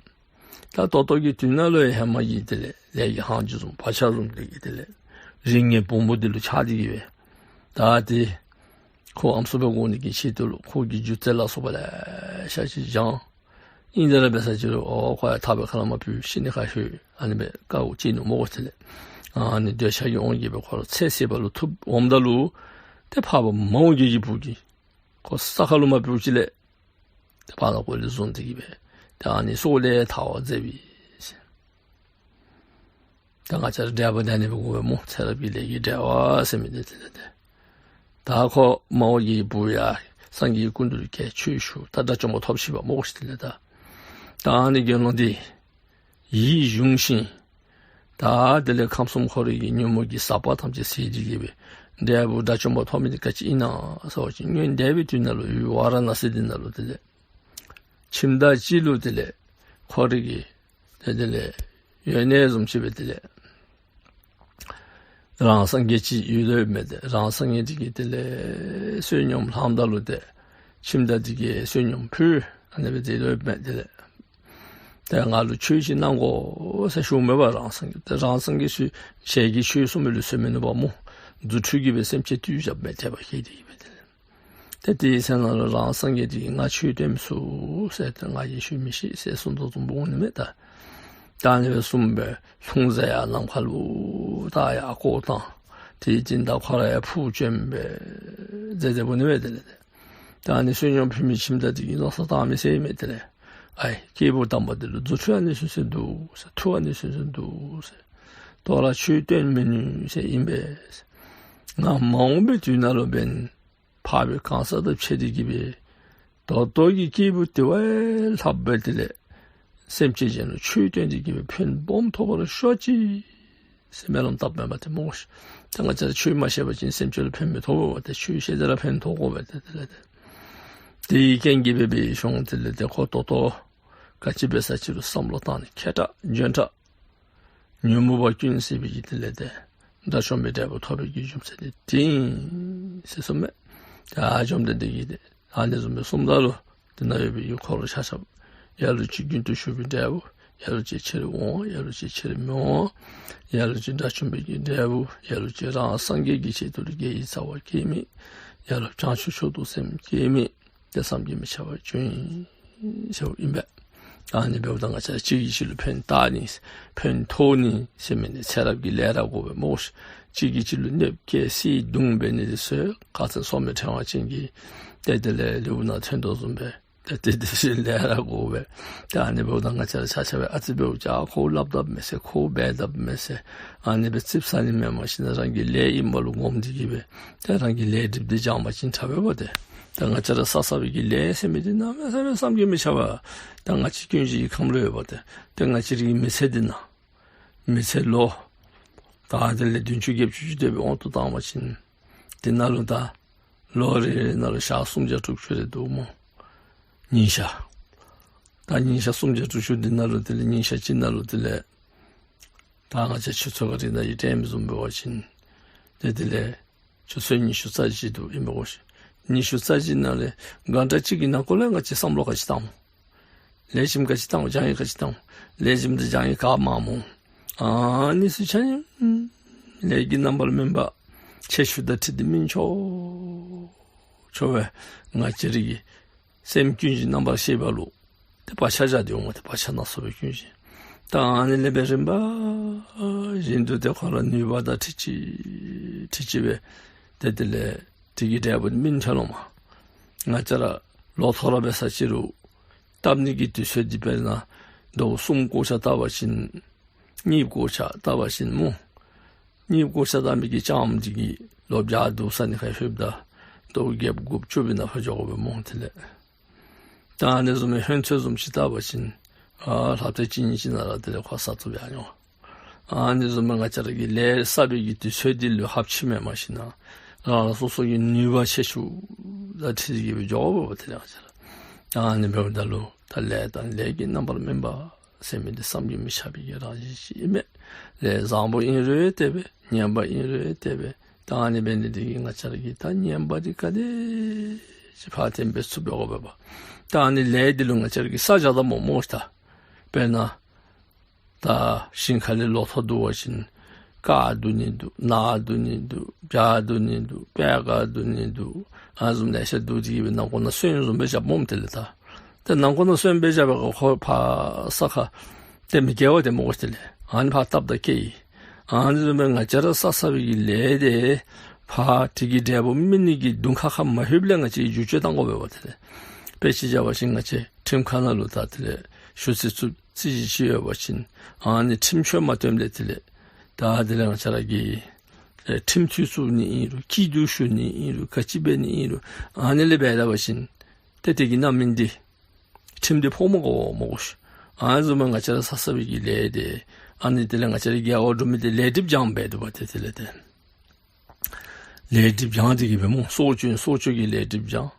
ད་ད་ལྟོ་གི་དུས་ནང་ལུ་ཧེ་མ་གི་དེ་ལས་ལས་ཀྱི་ཧང་ཇི་བཟུམ་བག་ཆགས་བཟུམ་དེ་གིས་དེ་ལས་རིགས་ངན་བུམོ་དེ་ལུ་ཆགས་ཏེ་གི་སྦེ་ད་ཏེ་ཁོ་ཨམ་སྲུ་སྦེ་འགོ་ནི་གི་ཆེད་དུ་ལུ་ཁོ་གི་རྒྱུ་རྩལ་ལ་སོགས་པ་ལེ་ཤ་ཅིག་སྦྱང་། ཨིན་དེ་ར་འབད་ས་ཅིག་རུང་ཨོ་ཁོ་ཡང་ཐག་པས་ཁ་ལས་མར་བུད་ཤི་ནི་ཁར་ལྷོད། ཨ་ནི་སྦེ་དཀའཝ་སྤྱད་ནུག་སྨོ་ཤིག། དེ་ལས་ཨ་ནི་འདོད་ཆགས་ཀྱི་དབང་གིས་སྦེ་ཁོ་ར་ཚེ་ཟད་པ་ལུ་ཐུག་འོངམ་ད་ལུ་ཏེ་འཕགས་པ་མ་འོངས་རྒྱལ་གྱི་བུ་གིས་ཁོ་ས་ཁར་ལུ་མར་བུད་ཅི་ལས་ཏེ་བར་ན་ཀོ་ལས་བཟུང་སྟེ་གི་སྦེ་ཏེ་ཨ་ནི་སྲོག་ལས་ཐར་བར་མཛད་པས་ཟེར། ད་ང་བཅས་ར་འབྲས་བུ་དེ་ནི་འབད་དགོ་པས་སྨོ། ཚེ་རབས་ཀྱི་ལས་ཀྱི་འབྲས་བུ་ཟེར་མི་འདི་དེ་ལས་ཏེ། ད་ཁོ་མ་འོངས་རྒྱལ་གྱི་བུ་ཡང་སངས་རྒྱས་ཀྱི་སྐུ་མདུན་ལུ་བསྐྱལ་ཆོས་ཞུ། ད་དགྲ་བཅོམ་པ་ཐོབ་ཅི་པ་སྨོ་ཤིག། དེ་ལས་ད་ད་ཨ་ནི་དགེ་སློང་འདི་ཡིད་གཞུངས་ཤིང་ད་དེ་ལས་ཁམས་གསུམ་འཁོར་བའི་གི་ཉོན་མོངས་ཀྱི་ཟག་པ་ཐམས་ཅད་ཟད་དེ་གི་སྦེ་འབྲས་བུ་དགྲ་བཅོམ་པ་ཐོབ་མི་འདི་ག་ཅི་ཨིན་ན་ཟེར་བ་ཅིན་སྔོན་འདས་པའི་དུས་ནང་ལུ་ཡུལ་ཝཱ་ར་ཎ་སི་འདི་ནང་ལུ་དེ་ལས་ཁྱིམ་བདག་ཅིག་ལུ་དེ་ལས་ཁོ་རའི་གི་ཏེ་དེ་ལས་ཡོན་གནས་བཟུམ་ཅིག་སྦེ་དེ་ལས་རང་སངས་རྒྱས་ཅིག་ཡོད་དོ་ཡོདཔ་མས། ཏེ་རང་སངས་རྒྱས་འདི་གིས་དེ་ལས་བསོད་སྙོམས་ལངམ་ད་ལུ་ཏེ་ཁྱིམ་བདག་འདི་གིས་བསོད་སྙོམས་ཕུལ། ཨ་ནི་སྦེ་མཛད་དོ་ཡོདཔ་མས། དེ་ལས་ཏེ་ང་ལུ་ཆོས་ཅིག་གནང་དགོ་ཟེར་ཞུཝ་མས་པ། རང་སངས་རྒྱས་ཏེ་རང་སངས་རྒྱས་ཞུ་ཞལ་གྱིས་ཆོས་གསུངས་མི་ལུ་གསན་མི་ནུས་པ་སྨོ། རྫུ་འཕྲུལ་གྱིས་སྦེ་སེམས་ཅན་བཏུལ་བཞགཔ་མས། དད་པ་སྐྱེས་ཏེ་གི་སྦེ་དེ་ལས། ཏེ་དེའི་ཚེ་ན་ལུ་རང་སངས་རྒྱས་འདི་གིས་ང་ཆོས་སྟོན་མི་ཚུགས་ཟེར་ཏེ་ང་ཡིད་ཆེས་མི་ཤེས་ཟེར་གསུངས་དོ་བཟུམ་འོང་ནི་མས་ད། ད་ཨ་ནི་སྦེ་གསུངས་སྦེ་ལྷུང་བཟེད་ཡར་ནམ་མཁའ་ལུ་ད་ཡར་བཀོག་བཏང་། དེའི་སྟེང་ད་ཁོ་ར་ཡར་འཕུར་བྱོན་སྦེ་མཛད་མཛདཔ་འོང་ནི་མས། དེ་ལས་ཏེ་ད་ཨ་ནི་བསོད་སྙོམས་ཕུལ་མི་ཁྱིམ་བདག་འདི་གིས་མནོ་བསམ་བཏང་མི་ཟེར་མས། དེ་ལས་ཨའི་སྐྱེས་བུ་དམ་པ་འདི་ལུ་རྫུ་འཕྲུལ་ཨ་ནི་ཚུ་ཚུ་འདུག་ཟེར། མཐུ་ཨ་ནི་ཚུ་ཚུ་འདུག་ཟེར། དོ་རུང་ཆོས་སྟོན་མི་ནུས་ཟེར་ཨིན་པས། ང་མ་འོངས་པའི་དུས་ནང་ལུ་འབདན་འཕགས་པའི་གང་ཟག་དང་ཕྱད་དེ་གི་སྦེ་ད་ལྟོ་གི་སྐྱེས་བུ་དེ་བ་ལྷག་སྦེ་དེ་ལས་སེམས་ཅན་གཞན་ལུ་ཆོས་སྟོན་ཏེ་གི་སྦེ་ཕན་སྦོམ་ཐོགས་པར་ཤོག་ཅིག་ཟེར་སྨོན་ལམ་བཏབ་མས་པ་ཏེ་སྨོ་ཤིག། ད་ང་བཅས་ར་ཆོས་མ་ཤེས་པ་ཅིན་སེམས་ཅན་ལུ་ཕན་མི་ཐོགས་པས་པ་ཏེ། ཆོས་ཤེས་ཏེ་ར་ཕན་ཐོགས་དགོ་པས་ཏེ། དེ་ལས་ཏེ་དེའི་རྐྱེན་གྱིས་སྦེ་འབད་ཞིནམ་དེ་ལས་ཏེ་ཁོ་ད་ལྟོ་ག་ཅི་འབད་ས་ཅིག་རུང་བསམ་བློ་བཏང་ནི་མཁས་དྲགས་འཇོན་དྲགས་ཉོན་མོངས་པ་ཀུན་ཟད་པའི་གི་དེ་ལས་ཏེ་དགྲ་བཅོམ་པའི་འབྲས་བུ་ཐོབ་པའི་གི་རྒྱུ་མཚན་འདི་དེ་ཨིན་ཟེར་གསུངས་མས། ད་བཅོམ་ལྡན་འདས་ཀྱིས་ཏེ་ཨ་ནི་བཟུམ་སྦེ་གསུངམ་ད་ལུ་དེ་ནང་ཡོད་པའི་གི་འཁོར་ལོ་ཆ་ཁྱབ་ལ་ལུ་ཅིག་རྒྱུན་དུ་ཞུགས་པའི་འབྲས་བུ། ལ་ལུ་ཅིག་ཕྱིར་འོང་། ལ་ལུ་ཅིག་ཕྱིར་མི་འོང་། ལ་ལུ་ཅིག་དགྲ་བཅོམ་པའི་གི་འབྲས་བུ། ལ་ལུ་ཅིག་རང་སངས་རྒྱས་ཀྱི་ཆེད་དུ་ལུ་དགེ་བའི་རྩ་བ་སྐྱེ་མི། ལ་ལུ་བྱང་ཆུབ་མཆོག་ཏུ་སེམས་བསྐྱེད་མི། དེ་བསམ་གྱིས་མི་ཁྱབ་པ་བྱུང་ཡི་ཟེརཝ་ཨིན་པས། ཨ་ནི་འབདཝ་ད་ང་བཅས་ར་གཅིག་གིས་གཅིག་ལུ་ཕན་བཏགས་ནི་ཕན་ཐོགས་ནི་ཟེར་མི་འདི་ཚེ་རབས་ཀྱི་ལས་ར་དགོ་པས་སྨོ་ཤིག། གཅིག་གིས་གཅིག་ལུ་གནོདཔ་བཀལ་བསད་རྡུང་འབད་ནི་འདི་ཚུ་ཁ་ཙ་སོར་མོས་ཕྲེང་བ་ཅན་གྱིས་ཏེ་དེ་ལས་ལེའུ་ནང་ཐོན་དོ་བཟུམ་སྦེ་ཏེ་དེ་དེ་བཞིན་ལས་ར་དགོ་པས། ཏེ་ཨ་ནི་འབདཝ་ད་ང་བཅས་ར་ཆ་ཁྱབ་སྦེ་ཨ་ཙི་འབདཝ་ཅིན་ཁོ་སླབ་དཔ་མས་ཟེར་ཁོ་འབད་དཔ་མས་ཟེར་ཨ་ནི་སྦེ་ཙིགཔ་ཟ་ནི་མེནམ་ཞིན་ན་རང་གི་ལས་ཨིནམ་ལུ་དགོངསམ་འདི་གིས་སྦེ་ཏེ་རང་གི་ལས་སྒྲིབ་འདི་སྦྱང་པ་ཅིན་དྲག་པས་པ་ཏེ། ད་ང་བཅས་ར་བསགས་བསགས་པའི་གི་ལས་ཟེར་མི་འདི་གནམ་མེད་ས་མེད་བསམ་གྱིས་མི་ཁྱབ་པ། ད་ང་བཅས་ཀུན་གཞི་ཁམས་ལུ་ཡོད་པ་ཏེ། ཏེ་ང་བཅས་རའི་མི་ཚེ་འདི་ནང་མི་ཚེ་ལོ་ད་དེ་ལས་བདུན་ཅུ་བརྒྱད་ཅུ་ཅིག་དེ་སྦེ་དབང་དུ་བཏང་བ་ཅིན་དེ་ནང་ལུ་ད་ལོ་རེ་རེ་ནང་ལུ་ཞག་སུམ་བརྒྱ་དྲུག་ཅུ་རེ་འདུག་སྨོ། ཉིན་ཞག་ད་ཉིན་ཞག་སུམ་བརྒྱ་དྲུག་ཅུ་འདི་ནང་ལུ་དེ་ལས་ཉིན་ཞག་གཅིག་ནང་ལུ་དེ་ལས་ད་ང་བཅས་ཆུ་ཚོད་ཁ་རི་ནང་ཡི་ཊེམ་བཟུམ་འབད་བ་ཅིན་ཏེ་དེ་ལས་ཆུ་ཚོད་ཉི་ཤུ་རྩ་བཞི་འདུག་ཨིན་པས་གོ་ཤིག། ཉི་ཤུ་རྩ་བཞི་ནང་ལས་གྷན་ཊ་གཅིག་གི་ནང་འཁོད་ལས་ང་བཅས་བསམ་བློ་ག་ཅི་བཏང་སྨོ། ལེགས་ཤོམ་ག་ཅི་བཏང་སྨོ། སྦྱང་ཡུལ་ག་ཅི་བཏང་སྨོ། ལེགས་ཤོམ་འདི་སྦྱང་ཡུལ་ག་མ་སྨོ། ཨ་ནི་ཚུ་ཆ་མཉམ་ལས་ཀྱི་རྣམ་པར་སྨིན་པ་ཁྱད་ཆོས་དང་འཁྲིལ་ཏེ་སྨིན་ཆོག་ཆོག་པས། ང་བཅས་རའི་གི་སེམས་ཀུན་གཞི་རྣམ་པར་ཤེས་པ་ལུ་ཏེ་བག་ཆགས་བཞག་སྟེ་འོང་སྟེ་བག་ཆགས་སྣ་ཚོགས་པའི་ཀུན་གཞི། ད་ཨ་ནི་ལས་སྦེ་རིམ་པ་བཞིན་དུ་ཏེ་ཁོ་ར་ནུས་པ་དང་འཁྲིལ་ཅི་འཁྲིལ་ཅི་སྦེ་ཏེ་དེ་ལས་དེ་གི་འབྲས་བུ་སྨིན་ཐོན་ལོ་མས། ང་བཅས་ར་ལོ་ཐོ་རངས་འབད་ས་ཅིག་རུང་བཏབ་ནི་གི་དུས་ཚོད་འདི་དཔེར་ན་ཟླཝ་གསུམ་སྐོར་ཆ་བཏབ་པ་ཅིན་གཉིས་སྐོར་ཆ་བཏབ་པ་ཅིན་སྨོ། གཉིས་སྐོར་ཆ་བཏབ་མི་གི་ལྕངམ་འདི་གིས་ལོ་བརྒྱ་བསྡུ་ས་ནི་ཁར་ལྷོདཔ་ད་ཟླཝ་བརྒྱད་དགུ་བཅུ་པའི་ནང་ཕར་འགྱོ་དགོ་པས་སྨོ། དེ་ལས་ད་ཨ་ནི་བཟུམ་སྦེ་ཧོན་ཚོད་བཟུམ་ཅིག་བཏབ་པ་ཅིན་ཨ་ལྷག་ཏུ་གཅིག་གཉིས་ཅིག་ནང་ར་དེ་ལས་ཁོ་ཟ་བཏུབ་ཡར་འགྱོ། ཨ་ནི་བཟུམ་སྦེ་ང་བཅས་ར་གི་ལས་བསགས་པའི་གི་དུས་ཚོད་འདི་ལུ་ཧབ་ཆི་མེནམ་ཞིན་ན་རང་རང་སོ་སོ་གི་ནུས་པ་ཁྱད་ཆོས་དང་འཁྲིལ་གྱི་སྦེ་འགྱོ་དགོ་པས་དེ་ལས་ང་བཅས་ར། ཨ་ནི་འབདཝ་ད་ལུ་ད་ལས་དང་ལས་ཀྱི་རྣམ་པར་སྨིན་པ་ཟེར་མི་འདི་བསམ་གྱིས་མི་ཁྱབ་པའི་གི་རང་བཞིན་ཅིག་ཨིན་མས། ལས་བཟང་པོ་ཨིན་རུང་ཏེ་སྦེ་ངན་པ་ཨིན་རུང་ཏེ་སྦེ་ད་ཨ་ནི་འབད་ནི་འདི་གིས་ང་བཅས་ར་གིས་ད་ངན་པ་འདི་ག་དེ་ཅིག་ཕར་འཐེན་འབད་ཚུགས་འབད་དགོ་པས་པ། ད་ཨ་ནི་ལས་འདི་ལུ་ང་བཅས་ར་གིས་ས་བཞག་ད་སྨོ་སྨོ་ཤིག་ད། དཔེར་ན་ད་ཞིང་ཁ་ལས་ལོ་ཐོག་བསྡུ་བ་ཅིན་དཀར་བསྡུ་ནི་འདུག། ནག་བསྡུ་ནི་འདུག། བྱ་བསྡུ་ནི་འདུག། པད་དཀར་བསྡུ་ནི་འདུག། ཨ་ནི་བཟུམ་ལེ་ཤ་བསྡུ་སྟེ་གི་སྦེ་ནང་ཁོག་ནང་སོན་བཟུམ་སྦེ་བཞགཔ་སྨོ་དེ་ལས་ད། ཏེ་ནང་ཁོག་ནང་སོན་སྦེ་བཞག་པའི་སྒང་ཁོ་ཕར་ས་ཁར་ཏེ་མི་སྐྱེ་བ་དེ་སྨོ་ཤིག་དེ་ལས་ཨ་ནི་ཕར་བཏབ་ད་སྐྱེ་ཡི། ཨ་ནི་བཟུམ་སྦེ་ང་བཅས་ར་བསགས་བསགས་པའི་གི་ལས་དེ་ཕར་དེ་གི་འབྲས་བུ་སྨིན་ནི་གི་དུང་ཁ་ཁར་མ་ལྷོདཔ་ལས་ང་བཅས་ཀྱིས་བསྒྱུར་བཅོས་བཏང་དགོ་པས་པ་དེ་ལས། དཔེ་ཅིག་བཞག་པ་ཅིན་ང་བཅས་ཁྲིམས་ཁང་ནང་ལུ་ད་དེ་ལས་ཞུ་ཚིག་བཙུགས་རྩོད་གཞི་ཅིག་ཡོད་པ་ཅིན་ཨ་ནི་ཁྲིམས་ཆོད་མ་བཏོནམ་ལས་དེ་ལས་ད་དེ་ལས་ང་བཅས་ར་གིས་ཨེ་ཁྲིམས་མཐུད་བཙུགས་ནི་ཨིན་རུང་སྐྱིད་སྡུག་ཞུ་ནི་ཨིན་རུང་ག་ཅི་འབད་ནི་ཨིན་རུང་ཨ་ནི་ལས་འབད་ད་པ་ཅིན་ཏེ་དེ་གི་རྣམ་སྨིན་འདི་ཁྲིམས་འདི་ཕོག་མ་དགོ་པས་སྨོ་ཤིག། ཨ་ནི་བཟུམ་སྦེ་ང་བཅས་ར་བསགས་བསགས་པའི་གི་ལས་དེ་ཨ་ནི་དེ་ལས་ང་བཅས་ར་དགེ་བ་སྒྲུབ་མི་དེ་ལས་སྒྲིབ་སྦྱངམ་སྦེ་འདུག་པ་ཏེ་དེ་ལས་ཏེ། ལས་སྒྲིབ་སྦྱང་སྟེ་གི་སྦེ་སྨོ། སྲོག་གཅོད་སྲོག་གཅོད་ཀྱི་ལས་སྒྲིབ་སྦྱང་།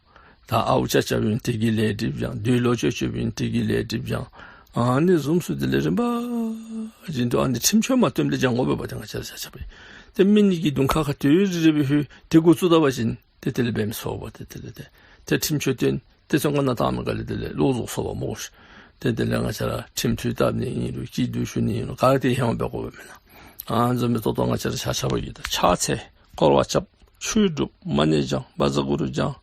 ད་ཨརཝ་རྐྱབ་རྐྱབ་ཨིན་དེ་གི་ལས་སྒྲིབ་སྦྱང་། བདུད་ལོག་སྤྱོད་སྤྱོདཔ་ཨིན་དེ་གི་ལས་སྒྲིབ་སྦྱང་། ཨ་ནི་བཟུམ་ཚུ་དེ་ལས་རིམ་པ་བཞིན་དུ་ཨ་ནི་ཁྲིམས་ཆོད་མ་བཏོནམ་ལས་སྦྱང་དགོ་པས་པ་ཏེ་ང་བཅས་ར་ཆ་ཁྱབ་སྦེ། ཏེ་སྨིན་ནི་གི་དུང་ཁ་ཁར་དུས་རེ་རེ་སྦེ་ལྷོད་དེ་འགོ་བཙུགས་ད་པ་ཅིན་ཏེ་དེ་ལས་འབད་མི་ཚུགས་པས་ཏེ་དེ་ལས་ཏེ། ཏེ་ཁྲིམས་ཆོད་བཏོན་ཏེ་བཙོན་ཁང་ནང་བཏང་མི་ག་ལས་དེ་ལས་ལོག་རྫོགས་སོང་པས་སྨོ་ཤིག། ཏེ་དེ་ལས་ང་བཅས་ར་ཁྲིམས་མཐུད་བཏབ་ནི་ཨིན་རུང་སྐྱིད་སྡུག་ཞུ་ནི་ཨིན་རུང་ག་དེ་ཧེ་མ་འབད་དགོ་པས་མེན་ན། ཨ་ནི་བཟུམ་སྦེ་ཏོག་ཏོ་ང་བཅས་ར་ཆ་ཁྱབ་ཀྱིས་ད་ཕྱག་འཚལ་སྐོར་བ་རྐྱབ་ཆོས་སྒྲུབ་མ་ཎི་བགྱང་བཛྲ་གུ་རུ་བགྱང་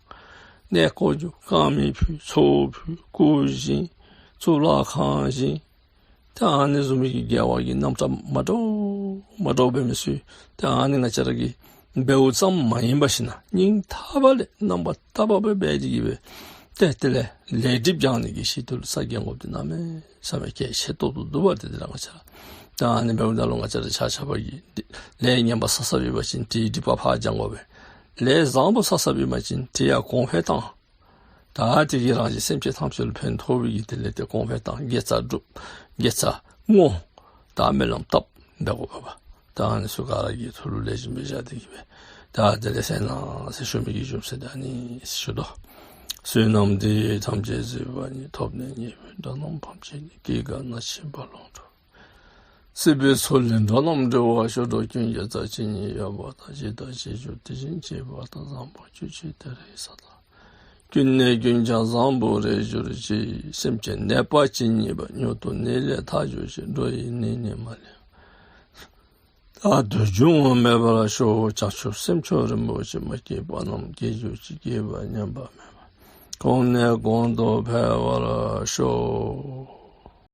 གནས་སྐོར་རྒྱུག་དཀར་མེ་ཕུལ་ཚོགས་ཕུལ་སྐུ་བཞེངས་གཙུག་ལག་ཁང་བཞེངས། ཏེ་ཨ་ནི་བཟུམ་མའི་གི་དགེ་བ་གི་རྣམ་གྲངས་མ་འདྲཝ་མ་འདྲཝ་འབད་མི་ཚུ་ཏེ་ཨ་ནི་ང་བཅས་ར་གིས་འབདཝ་ཙམ་མ་ཡིན་པར་ཞིན་ན་སྙིང་ཐག་པ་ལས་རྣམ་པར་དག་པ་སྦེ་འབད་དེ་གི་སྦེ་ཏེ་དེ་ལས་ལས་སྒྲིབ་སྦྱང་ནི་གི་ཆེད་དུ་ལུ་ས་གི་འགོ་འདི་གནམ་མེད་ས་མེད་གལ་ཆེ་ཏོག་ཏོ་འདུག་པ་ཏེ་དེ་ལས་ང་བཅས་ར་ཏེ་ཨ་ནི་འབདཝ་ད་ལུ་ང་བཅས་ར་ཆ་ཁྱབ་ཀྱིས་ལས་ངན་པ་བསགས་བསགསཔ་ཨིན་པ་ཅིན་དེའི་སྒྲིབ་པ་ཕར་སྦྱང་དགོ་པས། ལས་བཟང་པོ་བསགས་བསགསཔ་ཨིན་པ་ཅིན་དེ་ཡང་གོང་འཕེལ་བཏང་། ད་དེ་གིས་རང་གཞན་སེམས་ཅན་ཐམས་ཅད་ལུ་ཕན་ཐོགས་པའི་གི་དེ་ལས་ཏེ་གོང་འཕེལ་དང་དགེ་རྩ་སྒྲུབ། དགེ་རྩ་བསྔོ། ད་སྨོན་ལམ་བཏབ་འབད་དགོ་པས་པ། ད་ཨ་ནི་ཚུ་ག་ར་གིས་ཐུགས་ལུ་ལེགས་ཤོམ་སྦེ་བཞག་སྟེ་གི་སྦེ་ད་དེ་ལས་གསན་གནང་ཟེར་ཞུ་མི་གི་རྒྱུ་མཚན་དེ་ཨ་ནི་ཞུ་དོ། བསོད་ནམས་འདི་ཡིས་ཐམས་ཅད་གཟིགས་པ་ཉིད། ཐོབ་ནས་ཉེས་པའི་དགྲ་རྣམས་ཕམ་བྱས་ནས། སྐྱེ་རྒ་ན་འཆིའི་རྦ་ཀློང་འཁྲུགས། སྲིད་པའི་མཚོ་ལས་འགྲོ་རྣམས་སྒྲོལ་བར་ཤོག། འགྲོ་ཀུན་དགེ་རྩ་ཇི་སྙེད་ཡོད་པ་དང་། བྱས་དང་བྱེད་འགྱུར་དེ་བཞིན་བྱེད་པ་དང་། བཟང་པོ་ཇི་བཞིན་དེ་རིག་ས་དང་། ཀུན་ནས་ཀུན་ཀྱང་བཟང་པོར་རེག་གྱུར་ཅིག། སེམས་ཅན་ནད་པ་ཇི་སྙེད་པ། མྱུར་དུ་ནད་ལས་ཐར་གྱུར་ཅིག། འགྲོ་ཡི་ནད་ནི་མ་ལུས་པ། དག་ཏུ་འབྱུང་བ་མེད་པར་ཤོག། བྱང་ཆུབ་སེམས་མཆོག་རིན་པོ་ཆེ། མ་སྐྱེས་པ་རྣམས་སྐྱེ་གྱུར་ཅིག། སྐྱེས་པ་ཉམས་པ་མེད་པར། གོང་ནས་གོང་དུ་འཕེལ་བར་ཤོག།